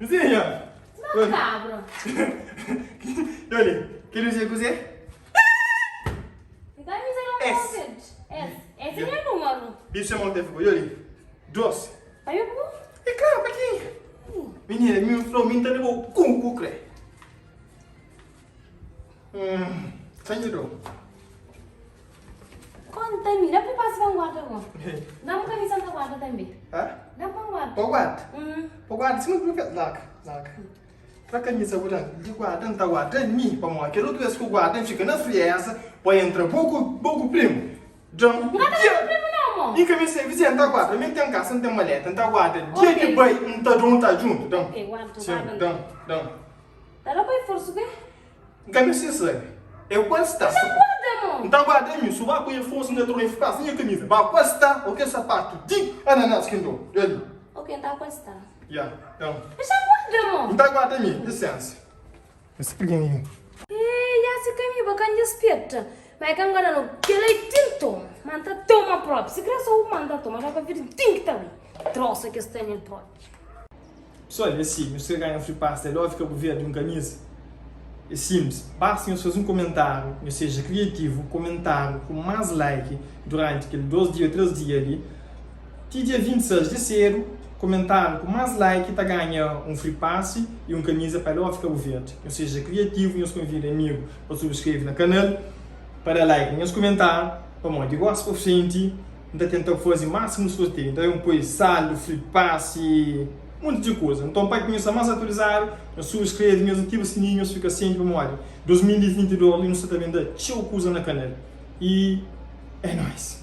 Vizinha! Sima kabra. Olha, kel vizinha kuzê? Mi camisa la S. Covid. S. Esse é meu número. Bicho é monte ficou, olha. Dos. Aí eu vou. É claro, pa quem? Menina, mi falou, mi tá levou com o cre. Hum, sangue do. Conta mi, dá pa passa pa guarda go. Dá-me camisa pa guarda também. Hã? Dá pa guarda. Pa guarda? Hum. Pa guarda, se não Lak, lak. Tra camisa bu dan, di guarda, n ta guarda mi, pamodi kel otu bes ku guarda n fika na frieza, pa entra bo ku bo ku primu. Djan, N ka ta dia, ku primu nau, mo. N ka meste, vizinha, n ta guarda, mi n ten kasa, n ten maleta, n ta guarda, dia Ok. ki bai, n ta dun ta djuntu, dan. Ok, guarda, Sim, guarda. dan, dan. Ta da pa e forsu ke? N ka meste sabe. E kual sta? N ta guarda, mo. N ta guarda mi, su ba ku e forsu n ta torna e fika sin nha kamisa. Ba kual sta o kel sapatu di ananas ki n dou, dja li. Ok, n ta kual sta. Ya, dan. N ta guarda, mo. N ta guarda mi, lisensa. N sta pidi mi. Ei, ya si ka mi, ba ka nha speta. Ma e ka ngana no, kel-la e tin toma. Ma N ta toma propi. Si kre so uma N ta toma, da pa vidi tin ki ta bai. Trosa ki es ten el propi. Pessoal, é si, nhos kre ganha un free pass da Love Cabo Verde un camisa? É simples, basta nhos faze un comentário, nhos seja criativo, comentário ku mas like durante kel 2 dia ou 3 dia li, ti dia 26 di sedu, comentário ku mas like ta ganha un free pass e un camisa pa Love Cabo Verde. Nhos seja criativo, nhos convida amigo pa subscreve na canal, pa da like na nhos comentário, pamodi di gosi pa frenti, N ta tenta faze másimu sorteiu. N ta ben poi saldu, free pass i monti di kuza. Nton, pa ki nhos sta más atualizadu, nhos subskreve, nhos ativa sininhu, nhos fika sienti pamodi 2022 li nu sta ta ben da txeu kuza na kanal. I é nóis!